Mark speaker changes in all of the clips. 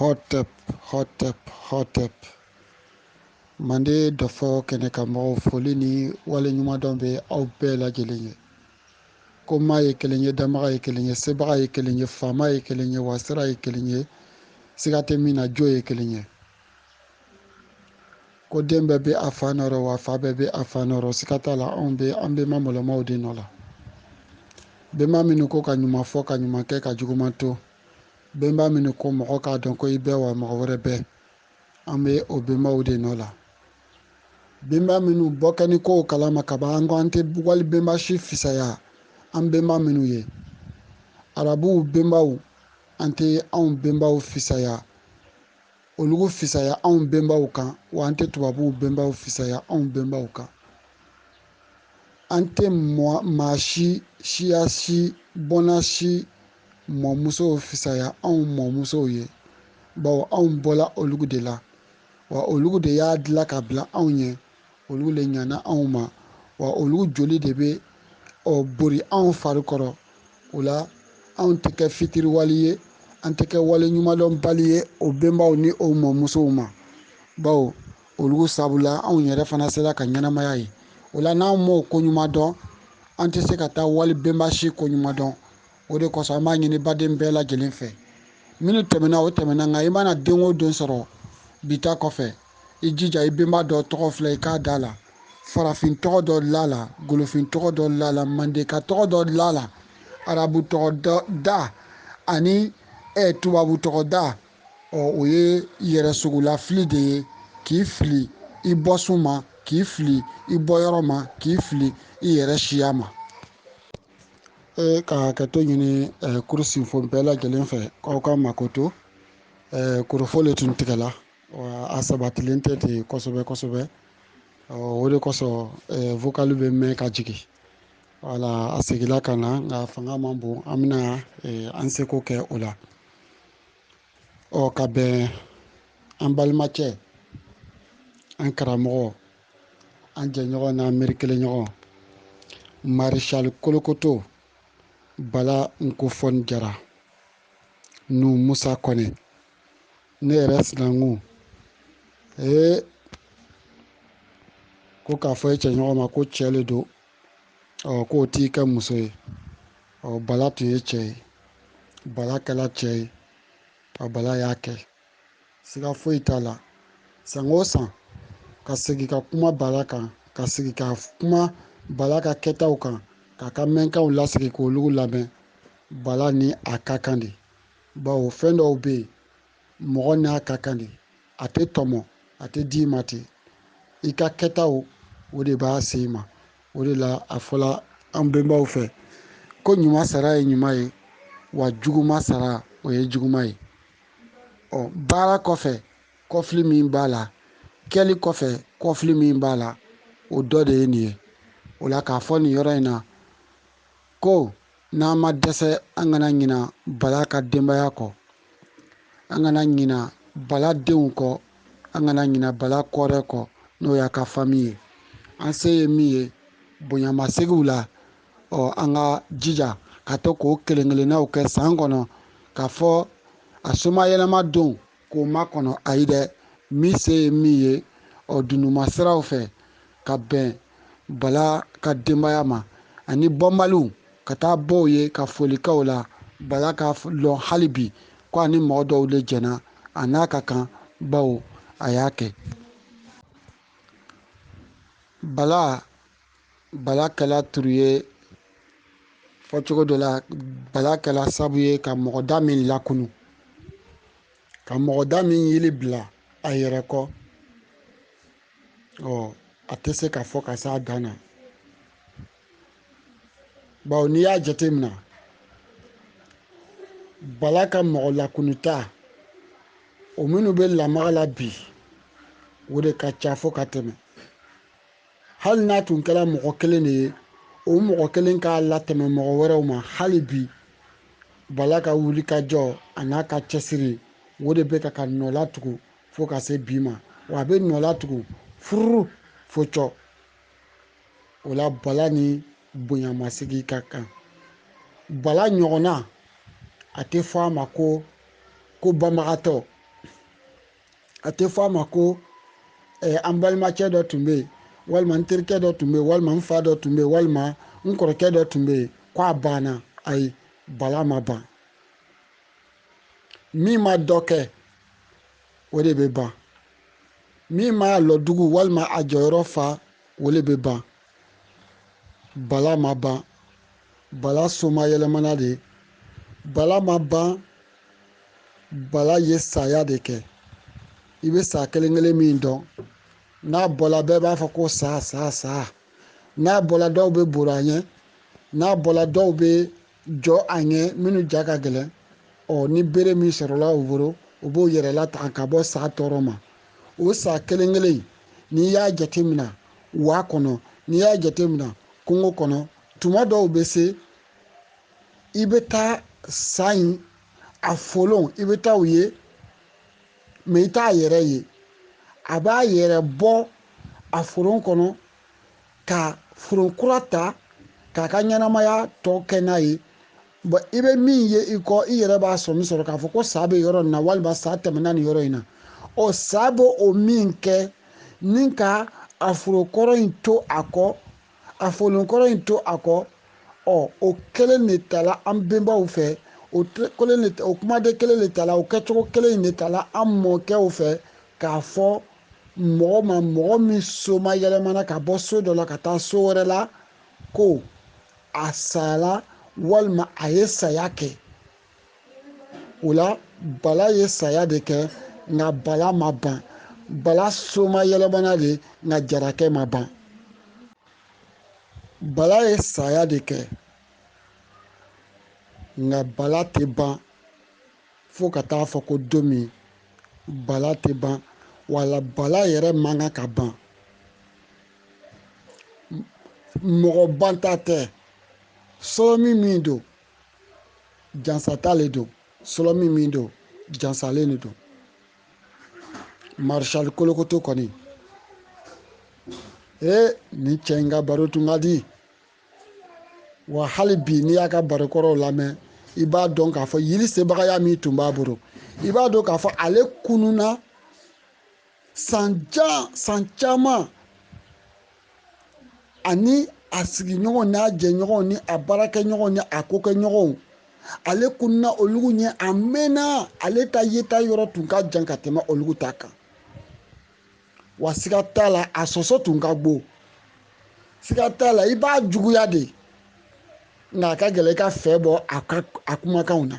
Speaker 1: Hotep, Hotep, Hotep. Mande dɔfɔ kɛnɛ ka mɔgɔw foli ni waleɲumandɔn bɛ aw bɛɛ lajɛlen ye. Ko maa ye kelen ye, danbaga ye kelen ye, sebaga ye kelen ye, faama ye kelen ye, wa sira ye kelen ye, siga tɛ min na, jo ye kelen ye. Ko den bɛɛ bɛ a fa nɔrɔ, wa fa bɛɛ bɛ a fa nɔrɔ, siga t'a la, anw bɛ an bɛnba mɔlɔmaw de nɔ la. Bɛnba minnu ko ka ɲuman fɔ, ka ɲuman kɛ, ka juguman to. Bɛnba minnu ko mɔgɔ k'a dɔn ko i bɛɛ wa mɔgɔ wɛrɛ bɛɛ, an bɛ o bɛnbaw de nɔ la. Bɛnba minnu bɔ kɛ ni kow kalama ka ban, an ko an tɛ wali bɛnba si fisaya an bɛnba minnu ye. Arabuw bɛnbaw, an tɛ anw bɛnbaw fisaya, olu fisaya anw bɛnbaw kan, wa an tɛ tubabuw bɛnbaw fisaya anw bɛnbaw kan. An tɛ maa si, siya si, bɔnna si mɔmusow fisaya anw mɔmusow ye, bawo anw bɔla olu de la, wa olu de y'a dilan ka bila anw ɲɛ, olu de ɲana anw ma, wa olu joli de bɛ bori anw fari kɔrɔ. O la anw tɛ kɛ fitiriwale ye, an tɛ kɛ wale ɲumandɔnbali ye o bɛnbaw ni o mɔmusow ma, bawo olu sabula anw yɛrɛ fana sera ka ɲɛnamaya ye. O la n'anw m'o ko ɲuman dɔn, an tɛ se ka taa wali bɛnba si ko ɲuman dɔn. O de kosɔn an b'a ɲini baden bɛɛ lajɛlen fɛ, minnu tɛmɛna o tɛmɛna, nka i mana den o den sɔrɔ bi ta kɔfɛ, i jija i bɛnba dɔ tɔgɔ filɛ i k'a da la, farafin tɔgɔ dɔ la la, golofin tɔgɔ dɔ la la, mandeka tɔgɔ dɔ la la, arabu tɔgɔ dɔ da ani tubabu tɔgɔ da, o ye yɛrɛ sogolafili de ye, k'i fili i bɔsun ma, k'i fili i bɔyɔrɔ ma, k'i fili i yɛrɛ siya ma. Ka hakɛto ɲini kurusinfo bɛɛ lajɛlen fɛ, k'aw ka makoto. Kurufo le tun tigɛla, a sabatilen tɛ ten kosɛbɛ kosɛbɛ, o de kosɔn vocal bɛ mɛn ka jigin. Wala a seginna ka na, nka fanga man bon, an bɛna an seko kɛ o la. Ka bɛn an balimacɛ, an karamɔgɔ, an jɛɲɔgɔn n'an miiri kelen ɲɔgɔn, Maréchal Kolokoto Bala Nkofɔni Jara nu Musa Kɔnɛ, ne yɛrɛ sinankun, ko k'a fɔ e cɛɲɔgɔn ma ko cɛ le don, k'o t'i kɛ muso ye. Bala tun ye cɛ ye, Bala kɛla cɛ ye, Bala y'a kɛ, siga foyi t'a la. San o san ka segin ka kuma Bala kan, ka segin ka kuma Bala ka kɛtaw kan, k'a ka mɛnkanw lasigi k'olu lamɛn, Bala ni a ka kan de. Bawo fɛn dɔw bɛ yen, mɔgɔ n'a ka kan de, a tɛ tɔmɔ, a tɛ d'i ma ten, i ka kɛtaw o de b'a se i ma. O de la a fɔla an bɛnbaw fɛ ko ɲuman sara ye ɲuman ye, wa juguma sara o ye juguma ye. Baara kɔfɛ kɔfili min b'a la, kɛli kɔfɛ kɔfili min b'a la, o dɔ de ye nin ye. O la k'a fɔ nin yɔrɔ in na ko n'an ma dɛsɛ, an kana ɲina Bala ka denbaya kɔ, an kana ɲina Bala denw kɔ, an kana ɲina Bala kɔrɛ kɔ, n'o y'a ka fami ye. An se ye min ye bonyamasegiw la, an ka jija ka to k'o kelen kelennaw kɛ san kɔnɔ, k'a fɔ a somayɛlɛma don k'o makɔnɔ, ayi dɛ, min se ye min ye, dunduma siraw fɛ ka bɛn Bala ka denbaya ma, ani bɔnbaliw ka taa bɔw ye ka folikaw la, Bala ka lɔn hali bi ko ani mɔgɔ dɔw de jɛna, a n'a ka kan, bawo a y'a kɛ. Bala kɛla turu ye fɔcogo dɔ la, Bala kɛla sabu ye ka mɔgɔ da min lakunu, ka mɔgɔ da min yili bila a yɛrɛ kɔ, a tɛ se ka fɔ ka s'a dan na. Bawo n'i y'a jateminɛ, Bala ka mɔgɔ lakunuta, o minnu bɛ lamaga la bi, o de ka ca fo ka tɛmɛ. Hali n'a tun kɛra mɔgɔ kelen de ye, o mɔgɔ kelen k'a latɛmɛ mɔgɔ wɛrɛw ma, hali bi Bala ka wuli ka jɔ a n'a ka cɛsiri, o de bɛ ka nɔ latugu fo ka se bi ma, wa a bɛ nɔ latugu furu fo cɔ. O la Bala ni bonyamasegin ka kan. Bala ɲɔgɔnna a tɛ fɔ a ma ko banbagatɔ, A tɛ fɔ a ma ko an balimacɛ dɔ tun bɛ yen, walima n terikɛ dɔ tun bɛ yen, walima n fa dɔ tun bɛ yen, walima n kɔrɔkɛ dɔ tun bɛ yen, k'a banna. Ayi, bala ma ban. Min ma dɔ kɛ, o de bɛ ban. Min ma lɔdugu walima a jɔyɔrɔ fa, o de bɛ ban. Bala ma ban. Bala soma yɛlɛmana de. Bala ma ban. Bala ye saya de kɛ. I bɛ sa kelen kelen min dɔn, n'a bɔla bɛɛ b'a fɔ ko sa sa sa. N'a bɔla dɔw bɛ bori a ɲɛ, n'a bɔla dɔw bɛ jɔ a ɲɛ minnu ja ka gɛlɛn. Ɔ ni bere min sɔrɔla u bolo, u b'o yɛrɛ lataga ka bɔ sa tɔɔrɔ ma. O sa kelen kelen, n'i y'a jateminɛ wa kɔnɔ, n'i y'a jateminɛ kungo kɔnɔ, tuma dɔw bɛ se i bɛ taa sa in a folon, i bɛ taa o ye, mɛ i t'a yɛrɛ ye. A b'a yɛrɛ bɔ a folon kɔnɔ ka folon kura ta k'a ka ɲɛnamaya tɔ kɛ n'a ye. Bɔn i bɛ min ye i kɔ, i yɛrɛ b'a sɔmi sɔrɔ k'a fɔ ko sa bɛ yɔrɔ in na, walima sa tɛmɛna nin yɔrɔ in na. Ɔ sa b'o o min kɛ ni ka a forokɔrɔ in to a kɔ, a folonkɔrɔ in to a kɔ. Ɔ o kelen de tala an bɛnbaw fɛ, o kelen de, o kumaden kelen de tala, o kɛcogo kelen in de tala an mɔkɛw fɛ k'a fɔ mɔgɔ ma, mɔgɔ min soma yɛlɛmana ka bɔ so dɔ la ka taa so wɛrɛ la, ko a sara walima a ye saya kɛ. O la bala ye saya de kɛ, nka bala ma ban. Bala soma yɛlɛmana de, nka jarakɛ ma ban. Bala ye saya de kɛ, nka bala tɛ ban fo ka taa fɔ ko don min bala tɛ ban, wala bala yɛrɛ man kan ka ban. Mɔgɔ banta tɛ. Sɔlɔmi min don, jansata le don. Sɔlɔmi min don, jansalen de don. Marshal Kolokoto kɔni, nin cɛ in ka baro tun ka di. Wa hali bi n'i y'a ka barokɔrɔw lamɛn, i b'a dɔn k'a fɔ yiri sebagaya min tun b'a bolo, i b'a dɔn k'a fɔ ale kununna san jan san caman, ani a sigiɲɔgɔnw n'a jɛɲɔgɔnw ni a baarakɛɲɔgɔnw ni a kokɛɲɔgɔnw, ale kununna olu ɲɛ. A mɛnna, ale ta yeta yɔrɔ tun ka jan ka tɛmɛ olu ta kan. Wa siga t'a la, a sɔsɔ tun ka go. Siga t'a la, i b'a juguya de, nka a ka gɛlɛn i ka fɛ bɔ a ka a kumakanw na.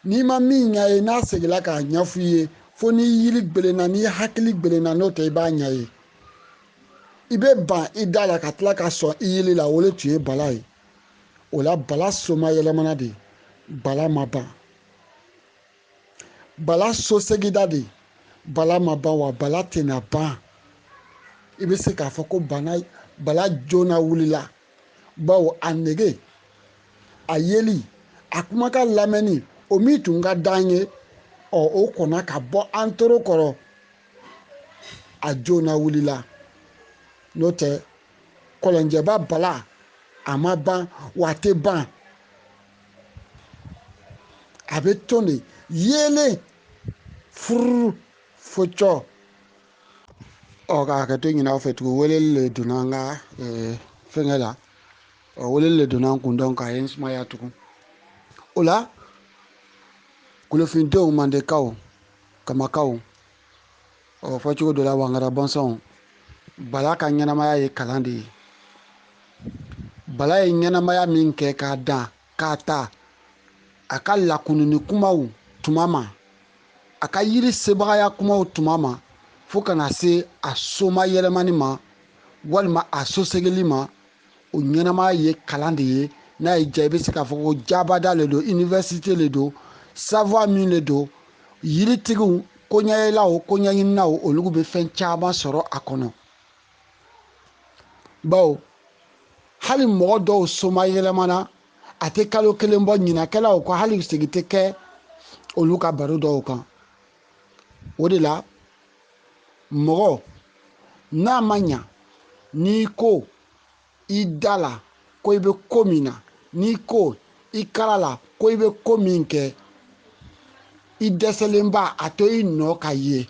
Speaker 1: N'i ma min ɲɛ ye, n'a seginna k'a ɲɛfɔ i ye, fo n'i yiri gbelenna, n'i hakili gbelenna, n'o tɛ i b'a ɲɛ ye. I bɛ ban i da la ka tila ka sɔn i yeli la, o de tun ye bala ye. O la bala soma yɛlɛmana de, bala ma ban. Bala sosegida de, bala ma ban, wa bala tɛna ban. I bɛ se k'a fɔ ko bana bala joona wulila, bawo a nege, a yeli, a kumakan lamɛnni, o min tun ka d'an ye, ɔ o kɔnna ka bɔ an toro kɔrɔ, a joona wulila. N'o tɛ kɔlɔnjɛba bala a ma ban, wa a tɛ ban. A bɛ to de yeelen furu focɔ. Ɔ ka hakɛto ɲini aw fɛ tugun, weleli le donna an ka fɛnkɛ la. Ɔ weleli le donna an kun dɔn k'a ye n sumaya tugun. O la kolofindenw, mandekaw, kamakaw, ɔ fɔcogo dɔ la wangara bɔnsɔnw, bala ka ɲɛnamaya ye kalan de ye. Bala ye ɲɛnamaya min kɛ k'a dan k'a ta a ka lakununi kumaw tuma ma, a ka yiri sebagaya kumaw tuma ma, fo ka na se a soma yɛlɛmani ma walima a sosegeli ma, o ɲɛnamaya ye kalan de ye. N'a y'i diya, i bɛ se k'a fɔ ko jabada le don, université le don, savoir min le don. Yiritigiw, koɲɛyɛlaw, koɲɛɲininaw, olu bɛ fɛn caman sɔrɔ a kɔnɔ. Bawo hali mɔgɔ dɔw soma yɛlɛmana, a tɛ kalo kelen bɔ, ɲinakɛlaw kɔ, hali segin tɛ kɛ olu ka baro dɔw kan. O de la mɔgɔ n'a ma ɲa, n'i ko i da la ko i bɛ ko min na, n'i ko i kala la ko i bɛ ko min kɛ, i dɛsɛlenba, a to i nɔ ka ye.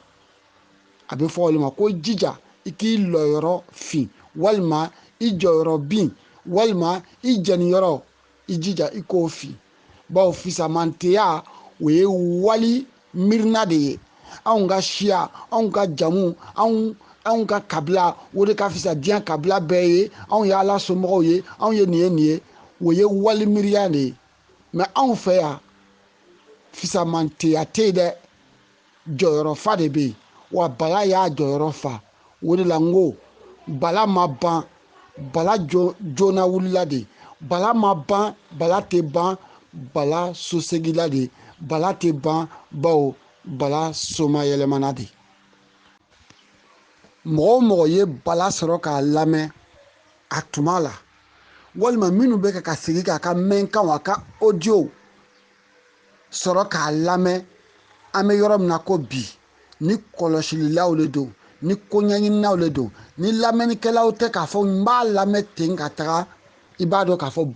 Speaker 1: A bɛ fɔ olu ma ko jija i k'i lɔyɔrɔ fin, walima i jɔyɔrɔ bin, walima i jɛniyɔrɔ i jija i k'o fin. Bawo fisamanteya o ye wali miirina de ye. Anw ka siya, anw ka jamu, anw ka kabila, o de ka fisa diɲɛ kabila bɛɛ ye. Anw ye Ala somɔgɔw ye, anw ye nin ye nin ye, o ye wali miiriya de ye. Mɛ anw fɛ yan fisamanteya tɛ yen dɛ, jɔyɔrɔ fa de bɛ yen. Wa Bala y'a jɔyɔrɔ fa. O de la n ko Bala ma ban, Bala joona wulila de. Bala ma ban, Bala tɛ ban, Bala sosegila de. Bala tɛ ban, bawo Bala somayɛlɛmana de. Mɔgɔ o mɔgɔ ye Bala sɔrɔ k'a lamɛn a tuma la, walima minnu bɛ ka segin k'a ka mɛnkanw, a ka audio sɔrɔ k'a lamɛn, an bɛ yɔrɔ min na ko bi, ni kɔlɔsililaw de don, ni koɲɛɲininaw de don, ni lamɛnnikɛlaw tɛ k'a fɔ n b'a lamɛn ten ka taga, i b'a dɔn k'a fɔ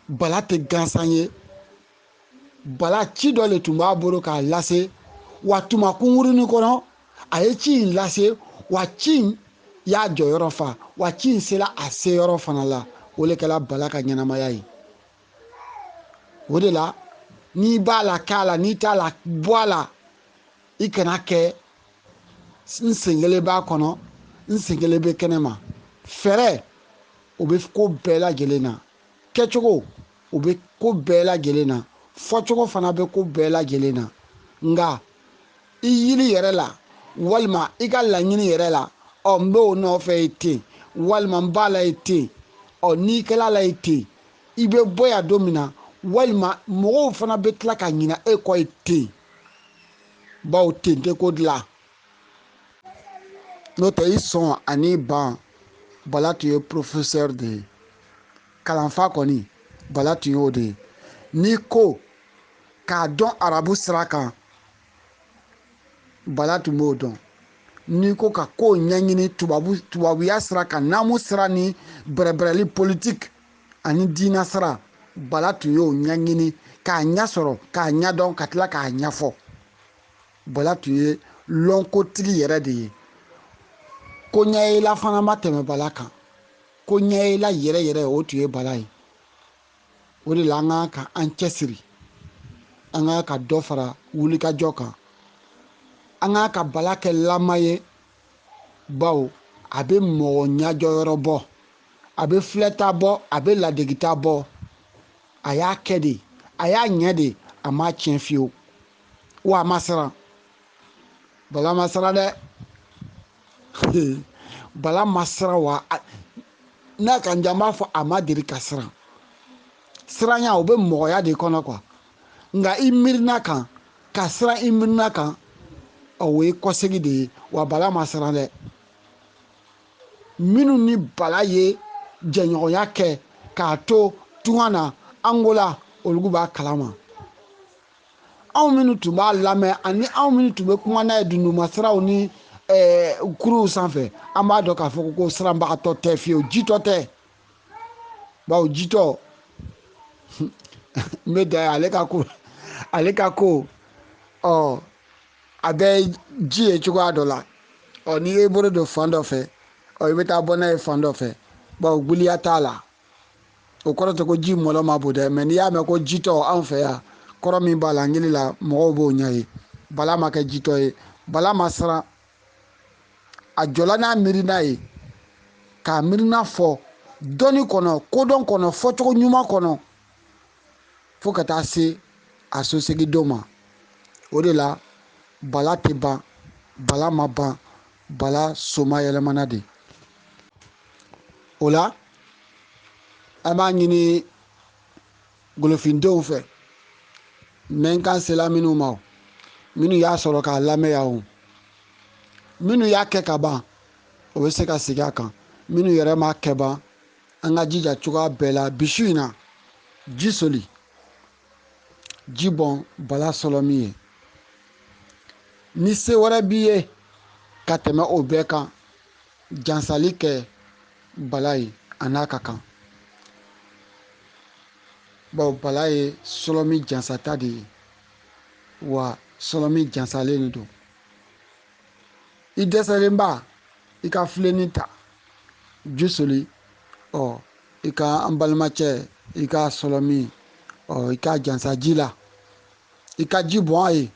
Speaker 1: Bala tɛ gansan ye. Bala ci dɔ de tun b'a bolo k'a lase, wa tuma kunkurunin kɔnɔ a ye ci in lase, wa ci in y'a jɔyɔrɔ fa, wa ci in sera a seyɔrɔ fana la. O de kɛra Bala ka ɲɛnamaya ye. O de la n'i b'a la k'a la, n'i t'a la bɔ a la, i kana kɛ n sen kelen b'a kɔnɔ, n sen kelen bɛ kɛnɛ ma. Fɛɛrɛ o bɛ ko bɛɛ lajɛlen na, kɛcogo o bɛ ko bɛɛ lajɛlen na, fɔcogo fana bɛ ko bɛɛ lajɛlen na. Nka i yiri yɛrɛ la, walima i ka laɲini yɛrɛ la, ɔ n b'o nɔfɛ ye ten, walima n b'a la ye ten, ɔ n'i kɛla la ye ten, i bɛ bɔ yan don min na, walima mɔgɔw fana bɛ tila ka ɲina e kɔ ye ten, bawo ten tɛ ko dilan. N'o tɛ i sɔn ani ban, Bala tun ye professeur de ye. Kalanfa kɔni, Bala tun y'o de ye. N'i ko k'a dɔn arabu sira kan, Bala tun b'o dɔn. N'i ko ka kow ɲɛɲini tubabuya sira kan, naamu sira ni bɛrɛbɛrɛli politique ani diinɛ sira, Bala tun y'o ɲɛɲini k'a ɲɛ sɔrɔ, k'a ɲɛdɔn, ka tila k'a ɲɛfɔ. Bala tun ye lɔnkotigi yɛrɛ de ye. Ko ɲɛyela fana ma tɛmɛ Bala kan. Ko ɲɛyela yɛrɛ yɛrɛ o tun ye Bala ye. O de la an kan ka an cɛsiri, an kan ka dɔ fara wulikajɔ kan, an kan ka Bala kɛ lama ye, bawo a bɛ mɔgɔ ɲɛjɔyɔrɔ bɔ, a bɛ filɛta bɔ, a bɛ ladegita bɔ. A y'a kɛ de, a y'a ɲɛ de, a m'a tiɲɛ fiyewu, wa a ma siran. Bala ma siran dɛ. Bala ma siran, wa n'a ka jan n b'a fɔ a ma deli ka siran. Siranya o bɛ mɔgɔya de kɔnɔ kuwa, nka i miirina kan ka siran i miirina kan, o ye kɔsegi de ye. Wa Bala ma siran dɛ. Minnu ni Bala ye jɛɲɔgɔnya kɛ k'a to tunga na Angola, olu b'a kalama. Anw minnu tun b'a lamɛn ani anw minnu tun bɛ kuma n'a ye dundumasiraw ni kuruw sanfɛ, an b'a dɔn k'a fɔ ko siranbagatɔ tɛ fiyewu, jitɔ tɛ. Bawo jitɔ n bɛ da ale ka ko, ale ka ko ɔ a bɛ ji ye cogoya dɔ la. Ɔ n'i y'i bolo don fan dɔ fɛ, ɔ i bɛ taa bɔ n'a ye fan dɔ fɛ, bawo giliya t'a la. O kɔrɔ tɛ ko ji mɔlɔ ma bon dɛ, mɛ n'i y'a mɛn ko jitɔ anw fɛ yan, kɔrɔ min b'a la n hakili la mɔgɔw b'o ɲɛ ye. Bala ma kɛ jitɔ ye, Bala ma siran, a jɔla n'a miirina ye, k'a miirina fɔ dɔnni kɔnɔ, kodɔn kɔnɔ, fɔcogo ɲuman kɔnɔ, fo ka taa se a sosegin don ma. O de la Bala tɛ ban, Bala ma ban, Bala soma yɛlɛmana de. O la an b'a ɲini golofindenw fɛ, mɛnkan sela minnu ma, minnu y'a sɔrɔ k'a lamɛn yan o, minnu y'a kɛ ka ban, o bɛ se ka segin a kan. Minnu yɛrɛ m'a kɛ ban, an ka jija cogoya bɛɛ la. Bi su in na, ji soli, ji bɔn Bala sɔlɔ min ye. Ni se wɛrɛ b'i ye ka tɛmɛ o bɛɛ kan, jansali kɛ Bala ye a n'a ka kan. Bawo Bala ye sɔlɔmi jansata de ye, wa sɔlɔmi jansalen de don. I dɛsɛlenba, i ka filennin ta, ji soli, ɔ i ka an balimacɛ, i ka sɔlɔmi, ɔ i ka jansa ji la, i ka ji bɔn a ye.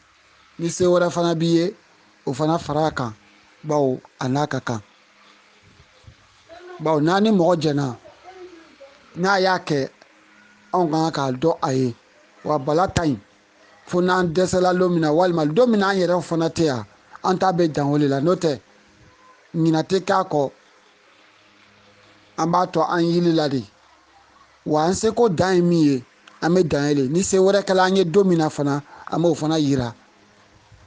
Speaker 1: Ni se wɛrɛ fana b'i ye, o fana fara a kan, bawo a n'a ka kan. Bawo n'a ni mɔgɔ jɛna, n'a y'a kɛ, anw kan k'a dɔn a ye. Wa Bala ta ɲi fo n'an dɛsɛla don min na, walima don min na an yɛrɛ fana tɛ yan, an ta bɛ dan o de la. N'o tɛ, ɲinɛ tɛ k'a kɔ, an b'a to an yili la de. Wa an seko dan ye min ye, an bɛ dan ye de. Ni se wɛrɛ kɛla an ye don min na fana, an b'o fana yira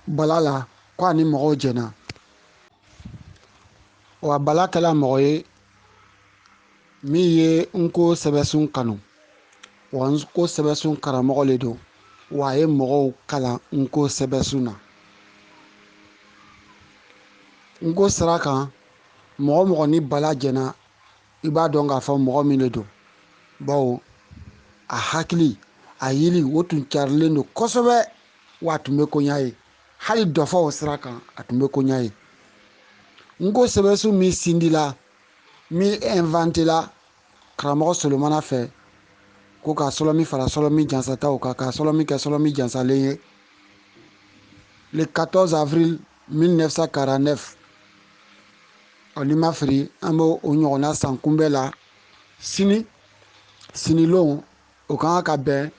Speaker 1: Bala la ko a ni mɔgɔw jɛna. Wa Bala kɛla mɔgɔ ye min ye Nko sɛbɛsun kanu, wa Nko sɛbɛsun karamɔgɔ le don, wa a ye mɔgɔw kalan Nko sɛbɛsun na. Nko sira kan, mɔgɔ mɔgɔ ni Bala jɛna, i b'a dɔn k'a fɔ mɔgɔ min de don, bawo a hakili, a yili, o tun carilen don kosɛbɛ, wa a tun bɛ koɲa ye. Hali dɔfɔw sira kan, a tun bɛ koɲa ye. Nko sɛbɛsun min sindila, min inventé la karamɔgɔ Solomana fɛ, ko ka sɔlɔmi fara sɔlɔmi jansataw kan, ka sɔlɔmi kɛ sɔlɔmi jansalen ye, le 14 avril 1949, ɔ ni ma fili, an b'o o ɲɔgɔnna san kunbɛ la sini, sinilon, o kan ka bɛn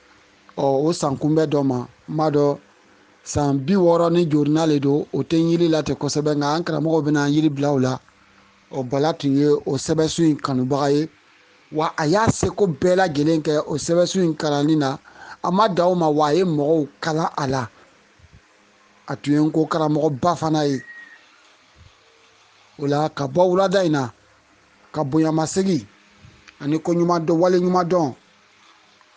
Speaker 1: ɔ o san kunbɛ dɔ ma. N b'a dɔn san 60 ni jolina le don, o tɛ yiri la ten kosɛbɛ, nka an karamɔgɔw bɛna an yiri bila o la. Ɔ Bala tun ye o sɛbɛsun in kanubaga ye, wa a y'a seko bɛɛ lajɛlen kɛ o sɛbɛsun in kalanni na. A ma dan o ma, wa a ye mɔgɔw kalan a la. A tun ye Nko karamɔgɔba fana ye. O la, ka bɔ wulada in na, ka bonyamasegin ani ko ɲuman dɔn, wale ɲuman dɔn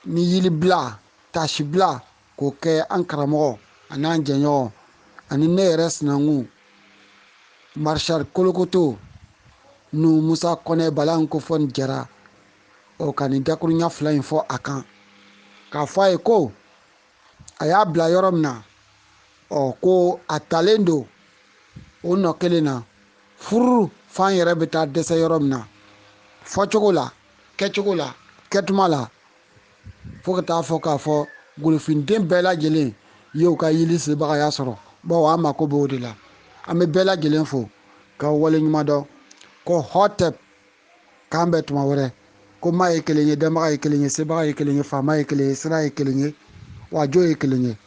Speaker 1: ni yiri bila, tasi bila, k'o kɛ an karamɔgɔ ani an jɛɲɔgɔn ani ne yɛrɛ sinankun Marshal Kolokoto nu Musa Kɔnɛ Bala Nkofɔ ni Jara, ɔ ka nin dakuruɲa fila in fɔ a kan, k'a fɔ a ye ko a y'a bila yɔrɔ min na, ɔ ko a talen don o nɔ kelen na. Furu f'an yɛrɛ bɛ taa dɛsɛ yɔrɔ min na, fɔcogo la, kɛcogo la, kɛtuma la, fo ka taa fɔ k'a fɔ golofinden bɛɛ lajɛlen ye u ka yili sebagaya sɔrɔ, bawo an mako b'o de la. An bɛ bɛɛ lajɛlen fo k'aw waleɲuman dɔn, ko hɔtɛp, k'an bɛn tuma wɛrɛ. Ko maa ye kelen ye, dɛnbaga ye kelen ye, sebaga ye kelen ye, faama ye kelen ye, sira ye kelen ye, wa jo ye kelen ye.